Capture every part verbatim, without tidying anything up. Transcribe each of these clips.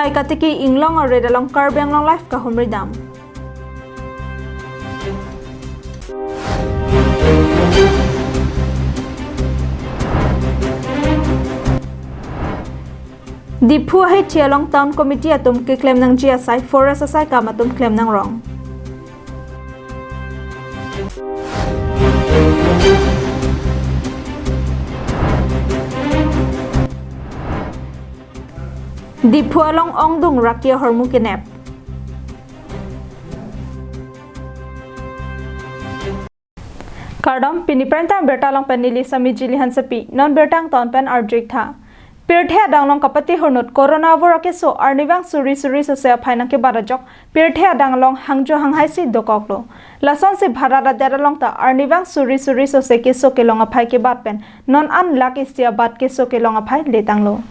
Katiki inglong arit along Karbi Anglong Live kahumri dam. Diphu ahithi along Town Committee atum keklem nangji asai forest asai kam atum klem nangrong. Diphu along ongdung raki ahormu kenep. Kardom, pini prime time birta along pen neli Sami Jili Hansepi, non birta angton pen arju-ik tha. Pirthe adang along kapatehor inut corona avur akeso arnivang suri suri sose aphai nangkebat ajok, pirthe adang along hangjo hanghaisi dokoklo. Lasonsi Bharat adet along ta arnivang suri suri sose keso kelong aphai kebat pen non an lakh isi abat keso kelong aphai letanglo.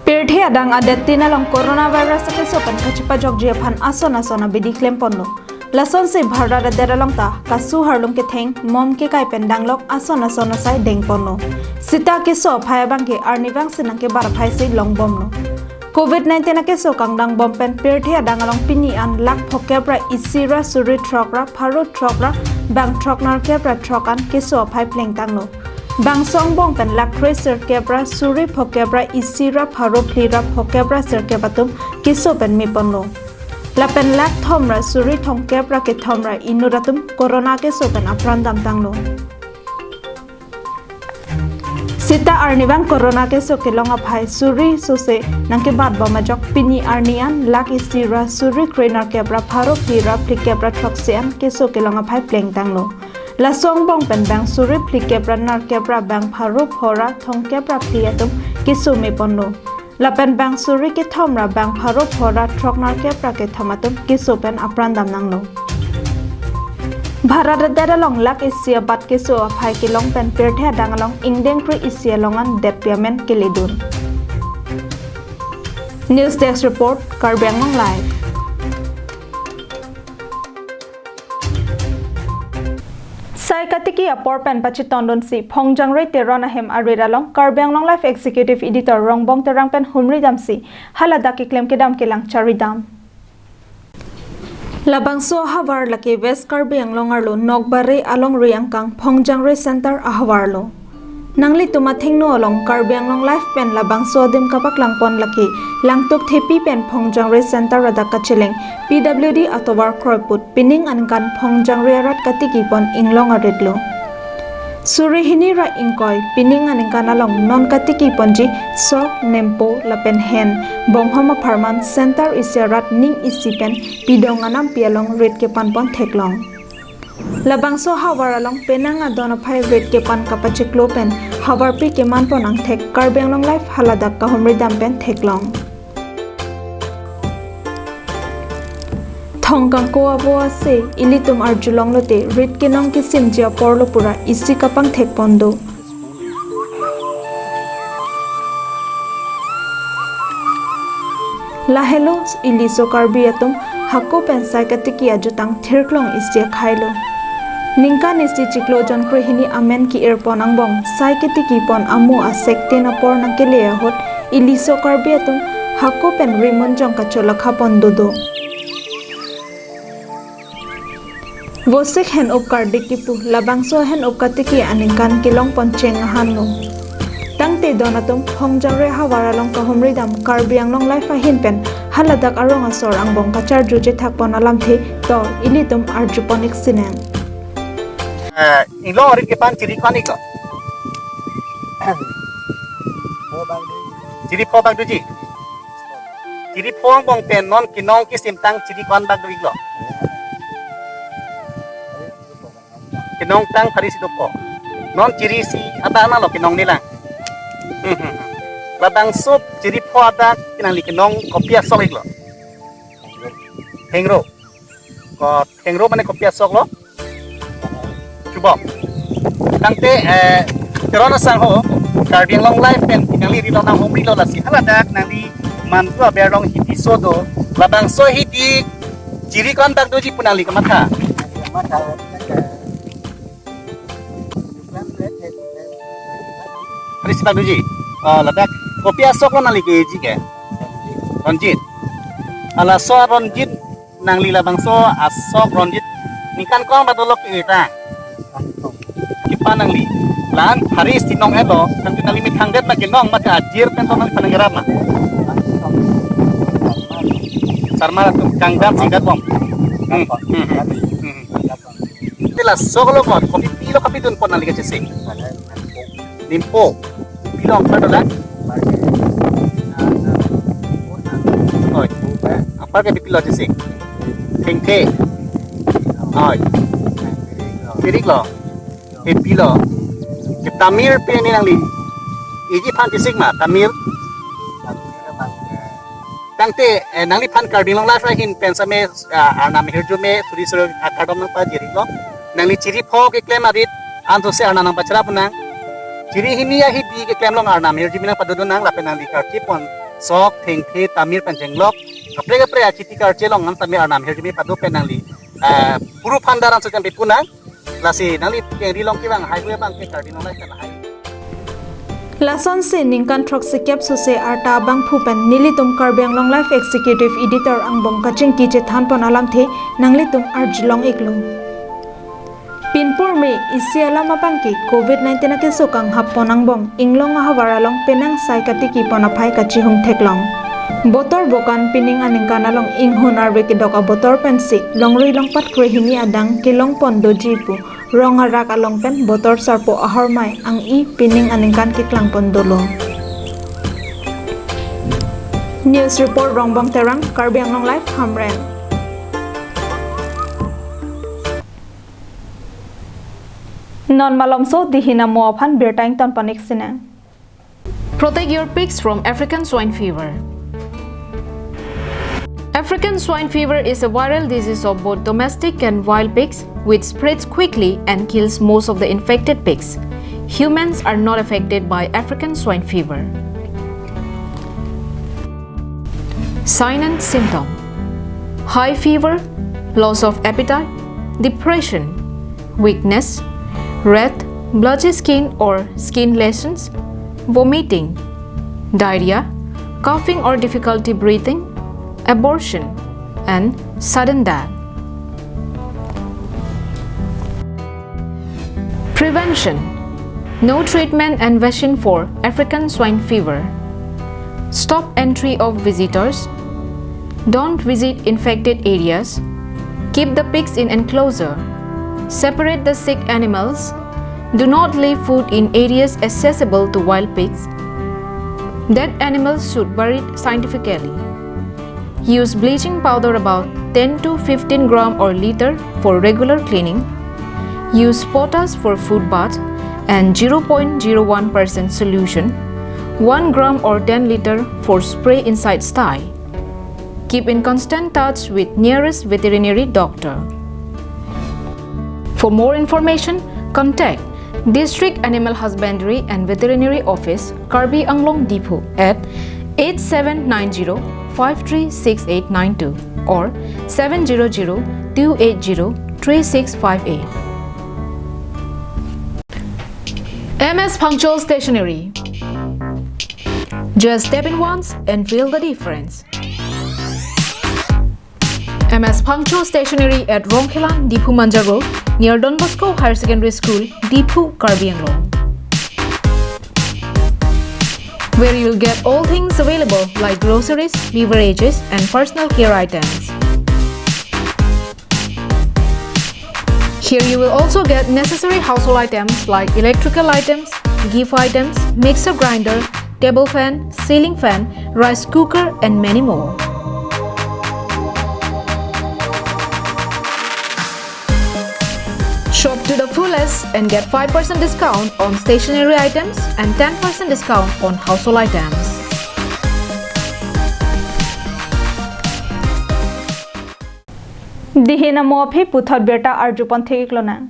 Pirthe adang adet tin along coronavirus akeso pen kachepajokji aphan ason ason abidi klemponlo. Lasonsi Bharat adet along ta kasu harlung ketheng, mom kekai pen danglok ason ason asai dengponlo. Sita keso aphai abangke arnivang si nangkebat aphaisi longbomlo. Covid nineteen akeso kangdangbom pen pirthe adang along pini an lakh phokep ra isi ra suri throk ra pharo throk ra bang throk nerkep ra throk an keso aphai plengtanglo. Bangso angbong pen lakh kre sirkep ra suri phokep ra isi ra pharo phli ra phokep ra sirkep atum keso pen meponlo. Lapen lakh thom ra suri thomkep ra kethom ra inut atum corona keso pen apran damtanglo. Sita arnivang corona keso kelong aphai suri sose nangkebatbom ajok pini arni an lakh isi ra suri kre nerkep ra pharo phli ra phlikep ra throksi an keso kelong aphai plengtanglo. Laso angbong pen bang suri phlikep ra nerkep ra bang pharo pho ra thomkep ra phli atum keso meponlo. Lapen bang suri kethom ra bang pharo pho ra throk nerkep ra kethom atum keso pen apran damnanglo. Bharat adet along lakh isi abat keso aphai kelong pen pirthe adang along ingdeng kre isi along an detpi amen keledun. News Desk Report, Karbi Anglong Live. Sai katiki apor pen pachetongdunsi Phongjangre Teron ahem arit along Karbi Anglong Live Executive Editor Rongbong Terang pen humri damsi haladak keklem kedam kelang charidam. Labangso ahavar lake West Karbi Anglong arlo Nokbare alongri angkang Phongjangre Center ahavarlo. Nanglitum athengno along Karbi Anglong Live pen labangso adim kapaklangpon lake Langtuk Thepi pen Phongjangre Center adak kacheleng P W D atovar kroiput pining aningkan Phongjangre arat katikipon inglong aritlo. Suri hini ra ingkoi pining aningkan along non katikiponji sok, nempo lapen hen bonghom apharman center isi arat ning isi pen pidong anampi along rit kepanpon theklong. Labangso ahavar along penang adon aphai rit kepan kapachiklo pen havarpi kemanpon angthek Karbi Anglong Live haladak kahumri dam pen theklong. Thong kangko avo ase ilitum arjulonglote rit kenong kesimji aporlo pura isi kapangthekpon do. Lahelo iliso Karbi atum hako pen sai katiki ajutang thirklong isi akhailo. Ningkan isi chiklo jon krehini amen ki-irpon angbong sai katikipon amu asek tin apor nangkele ahut iliso Karbi atum hako pen rimunjong kacholakhapon dodo. Vosik hen-up kardik kipu labangso hen-up katiki aningkan kelongpon cheng ahanlo. Tangte don atum Phongjangre ahavar along kahumri dam Karbi Anglong Live ahin pen haladak arong asor angbong kacharju chethakpon alamthe to ilitum arjupon-ik sinem. Eh, inglong arit kepan chiri ko-an iklo? Chiri pho bak doji. Chiri pho angbong pen non kenong kesimtang chiri ko-an bak do iklo? Kenong tang phari si dopo. Non chiri isi adak nanglo kenong nelang. Hmm, hmm, hmm. Labangso chiri pho adak nangli kenong kopi asok iklo? Hengro. Ko hengro mane kopi asoklo? Chubok. Tangte, eh, Teron asangho, Karbi Anglong Live pen nangli rilong nanghumrilo lasi haladak nangli mantu aber along hidi so do, labangso hidi chiri ko-an bak doji pu nangli kamatha? Phari si bak doji. Oh, ladak kopi asoklo nangli keji ke? Ronjit. Halaso Ronjit nangli labangso asok Ronjit ningkan kong ba dolok ke ta? Kipa nangli. Lan hari isi nong elo, nangli methang det ma kenong ma ke ajir pen to nangli panang gerap ma. Sarmar atum kangdam singkat bom. Hmm, hmm, hmm. Te laso lo kon, kopi pilo kopi dun pon nangli kachesik. Nimpo. Pilo angpar dolang? Oi. Angpar ke pilo chesik? Thengthe. Oi. Pirik lo. Ke pilo. Ke tamir pe ni nangli. Iji phan chesik ma, tamir. Tangte, eh, nangliphan Karbi Anglong Live ahin pen same, ah, arnam ahirjume, suri suri akardom nangpajir-iklo. Nangli chiri pho keklem arit, ansose arnam nangpachara pu nang. Chiri hini ahidi keklem along arnam ahirjume nangpadodun nang, lapen nangli karchi pon sok, thengthe, tamir pen jenglok. Kaprek kaprek achiti karchi along nang tamir arnam ahirjume pado pen nangli, eh, puru phandar anso jam pu nang. Lasi nangli kengri along kevang hai hu abang ke Karbi Anglong Live pen hai. Lasonsi ningkan throksi kep sose arta abangphu pen nelitum Karbi Anglong Live Executive Editor angbong kachingki chethan pon alamthe nanglitum arjulong-iklo. Pinpur me isi alam abang ke covid nineteen akeso kanghap pon angbong inglong ahavar along penang sai katiki pon aphai kachihung theklong. Botor bokan pining aningkan along inghun arve kedok abotor pensi longri longpat krehini adang kelong pon doji pu rong arak along pen botor sarpo ahormai ang-i pining aningkan keklang pon dolo. News report Rongbong Terang, Karbi Anglong Live, Hamren. Non malomso dihin amo aphan birta ington panik sinang. Protect your pigs from African swine fever. African swine fever is a viral disease of both domestic and wild pigs, which spreads quickly and kills most of the infected pigs. Humans are not affected by African swine fever. Sign and symptom: high fever, loss of appetite, depression, weakness, red, blotchy skin or skin lesions, vomiting, diarrhea, coughing or difficulty breathing, abortion, and sudden death. Prevention: no treatment and vaccine for African swine fever. Stop entry of visitors. Don't visit infected areas. Keep the pigs in enclosure. Separate the sick animals. Do not leave food in areas accessible to wild pigs. Dead animals should buried scientifically. Use bleaching powder about ten to fifteen gram or liter for regular cleaning. Use potash for food bath and zero point zero one percent solution, one gram or ten liter for spray inside sty. Keep in constant touch with nearest veterinary doctor. For more information, contact District Animal Husbandry and Veterinary Office, Karbi Anglong Diphu at eight seven nine zero five three six eight nine two or seven zero zero two eight zero three six five eight. M S Phangcho Stationery. Just step in once and feel the difference. M S Phangcho Stationery at Rongkhelan, Diphu Manja Road, near Don Bosco Higher Secondary School, Diphu, Karbi Anglong. Where you'll get all things available like groceries, beverages, and personal care items. Here you will also get necessary household items like electrical items, gift items, mixer grinder, table fan, ceiling fan, rice cooker, and many more. Shop to the fullest and get five percent discount on stationery items and ten percent discount on household items. Dihin amo aphi puthot birta arjupon thek-ik lonang.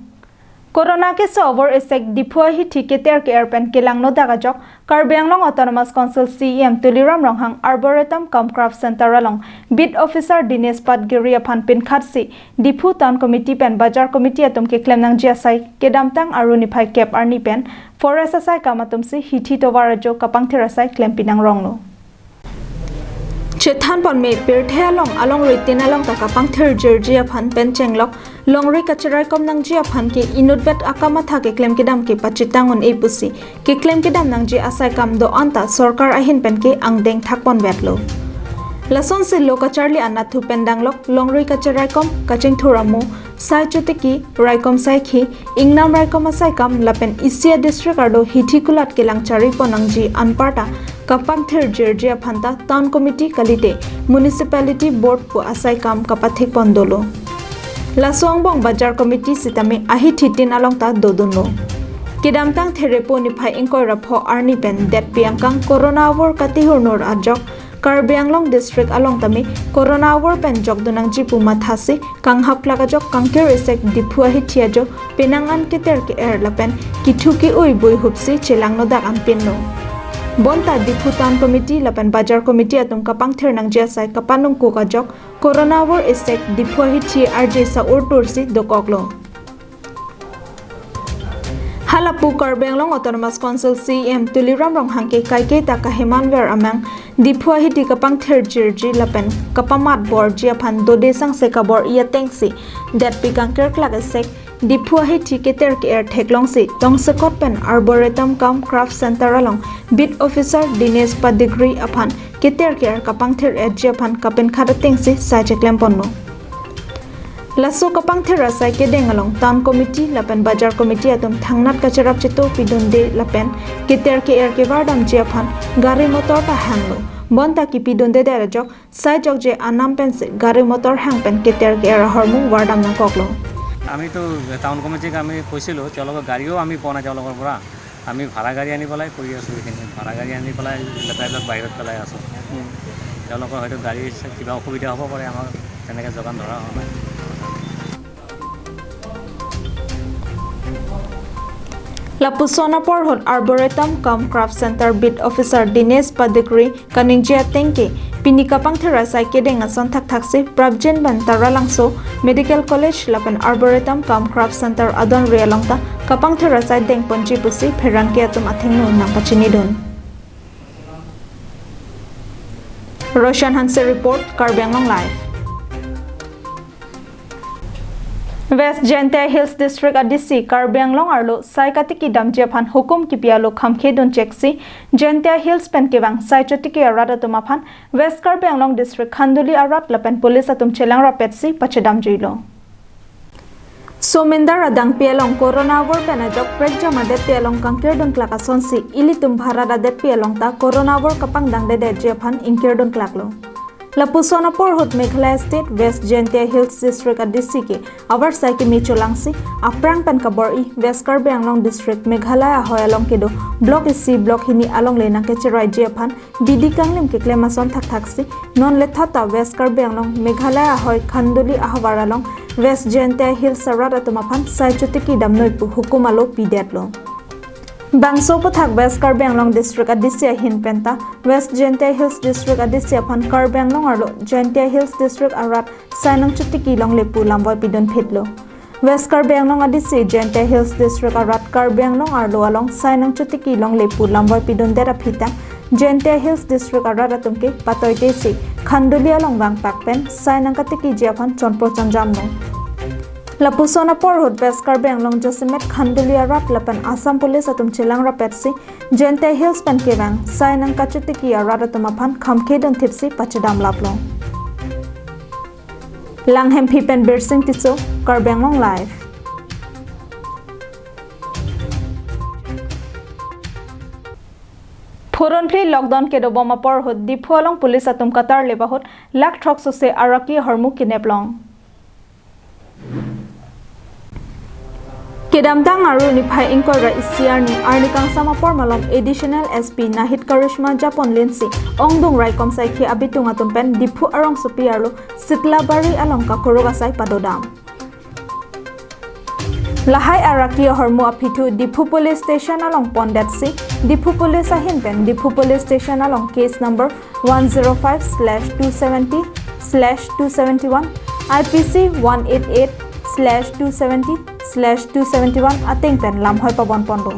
Corona keso avur isek Diphu ahithi keter ke-er pen kelang nodak ajok Karbi Anglong Autonomous Council C E M Tuliram Ronghang Arboretum cum Craft Center along Beat Officer Dinesh Patgiri aphan pinkhatsi Diphu Town Committee pen Bajar Committee atum keklem nangji asai kedamtang Aru niphai kep arni pen Forest asai kam atumsi hithi tovar ajo kapangthir asai klempinang ronglo. Chethan ponme, pirthe along alongri tin along ta kapangthir jirji aphan pen chenglok longri kacheraikom nangji aphan ke inutvet akamatha keklem kedam ke pachitang un-e pusi keklem kedam nangji asai kam do-an ta sorkar ahin pen ke angdeng thak ponvetlo. Lasonsi lo kacharli anat thu pen danglok longri kacheraikom, kachingthur amo, sai chotiki, raikom saikhi, ingnam raikom asai kam lapen isi a-district arlo hithi kulat kelang chari pon nangji anparta kapangthir jirji aphan ta town committee kalite municipality board pu asai kam kapathik pon dolo. Laso angbong bajar committee sitame ahithi tin along ta dodunlo. Kedamtang Therepo niphai ingkoi ra pho arni pen detpi angkang corona avur katihur nur ajok Karbi Anglong district along tame corona avur pen jokdun nangji pu mathasi kanghap klak ajok kangkir esek Diphu ahithi ajo penang an keter ke-er lapen kithu ki-ui bui hupsi chelangnodak anpinlo. Bonta Diphu town committee lapen bajar committee atum kapangthir nangji asai kapanungkuk ajok corona avur esek Diphu ahithi arje sa-ur tursi dokoklo. Halapu Karbi Anglong Autonomous Council C E M Tuliram Ronghang ke kaike ta kahemanver amang Diphu ahithi kapangthir jirji lapen kapamat borji aphan dode sangse kabor-i atengsi detpi kangkir klak esek Diphu ahithi keter ke-er theklongsi tongsekot pen Arboretum cum Craft Center along Beat Officer Dinesh Padigri aphan keter ke-er kapangthir etji aphan kapenkhat atengsi sai cheklem ponlo. Laso kapangthir asai kedeng along town committee lapen bajar committee atum thangnat kacherap cheto pidunde lapen keter ke-er kevardamji aphan gari motor ta hanglo. Bonta kipidundedet ajok sai jokje anam pensi gari motor hang pen keter ke-er ahormu vardam nangkoklo. আমিতো টাউন কমিটিক আমি কৈছিলোঁ, তেওঁলোকৰ গাড়ীও আমি পোৱা নাই তেওঁলোকৰ পৰা। আমি ভাড়া গাড়ী আনি পেলাই কৰি আছোঁ, এইখিনি ভাড়া গাড়ী আনি পেলাই লেতেৰাবিলাক বাহিৰত পেলাই আছোঁ। তেওঁলোকৰ হয়তো গাড়ীৰ কিবা অসুবিধা হ'ব পাৰে, আমাৰ তেনেকৈ যোগান ধৰা হোৱা নাই। Lapuson aporhut Arboretum cum Craft Center Beat Officer Dinesh Padigri kaningje ateng ke pini kapangthir asai kedeng ason thakthaksi prapjin pen Taralangso Medical College lapen Arboretum cum Craft Center adonri along ta kapangthir asai dengponji pusi pherangke atum athengno nangpachinidun. Roshan Hanse report, Karbi Anglong Live. West Jaintia Hills District a D C Karbi Anglong arlo sai katiki damji aphan hukum kipi alo khamkhe dun cheksi Jaintia Hills pen kevang sai chotiki arat atum aphan West Karbi Anglong District Khanduli arat lapen police atum chelang rapetsi pachedamjuilo. Somindar adangpi along corona avur pen ajok prekjam adetpi along kangkirdun klak asonsi ilitum bharat adetpi along ta corona avur kapangdang dedetji aphan ingkirdun klaklo. Lapuson aporhut Meghalaya State West Jaintia Hills District a D C ke avarsai keme cholangsi aphrang pen kabor-i West Karbi Anglong District Meghalaya ahoi along kedo block isi block hini alongle nangkecheraiji aphan bidi kanglim keklem ason thakthaksi non lethata West Karbi Anglong Meghalaya ahoi Khanduli ahavar along West Jaintia Hills arat atum aphan sai chotiki damnoi pu hukum alo pidetlo. Bangso aphuthak West Karbi Anglong District a D C ahin penta West Jaintia Hills District a D C aphan Karbi Anglong arlo Jaintia Hills District arat sai nangchotiki longle pu lamvoi pidun phitlo. West Karbi Anglong a D C Jaintia Hills District arat Karbi Anglong arlo along sai nangchotiki longle pu lamvoi pidundet aphi ta Jaintia Hills District arat atum ke patoitesi Khanduli along vangtak pen sai nangkatikiji aphan chonpo chonjamlo. Lapuson aporhut West Karbi Anglong jasemet Khanduli arat lapen Assam Police atum chelang rapetsi Jaintia Hills pen kevang sai nangkachotiki arat atum aphan khamkhe dun thipsi pachedam laplo. Langhemphi pen Birsing Tisso, Karbi Anglong Live. Phurunphli lockdown kedobom aporhut Diphu along police atum katarlip ahut lakh throksi araki ahormu kineplong. Kedamtang Aru niphai ingkoi ra isi arni, arni kangsam apor malom Additional S P Nahid Karishma japon linsi ongdung raikom saikhi abitung atum pen Diphu arongsopi arlo Sitlabari along kakuruk asai padodam. Lahai araki ahormu aphi thu Diphu Police Station along pondetsi Diphu Police ahin pen Diphu Police Station along case number one zero five slash two seventy slash two seventy one, I P C one eight eight slash two seventy slash two seventy one ateng pen lamhoi pabon pondo.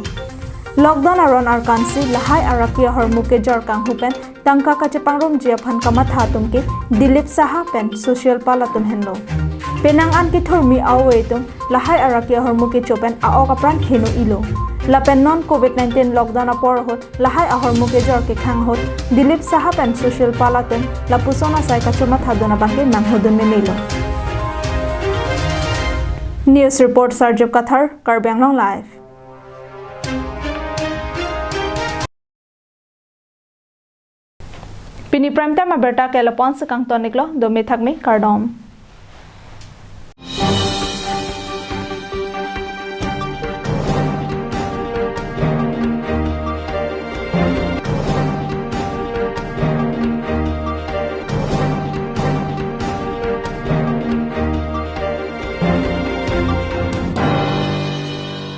Lockdown aron arkansi lahai araki ahormu kejor kanghu pen tangka kachepangrumji aphan kamatha atum ke Dilip Saha pen social pal atum henlo. Penang an kethurmi awe atum lahai araki ahormu kecho pen aok apran kheno ilo. Lapen non covid nineteen lockdown apor ahut lahai ahormu kejor kekhang ahut Dilip Saha pen social pal atum lapuson asai kachomathadun abangke nanghudun memelo. News report Sarjep Kathar, Karbi Anglong Live. Pini prime time abirta ke lapu-an si kangton-iklo, dome thakme, kardom.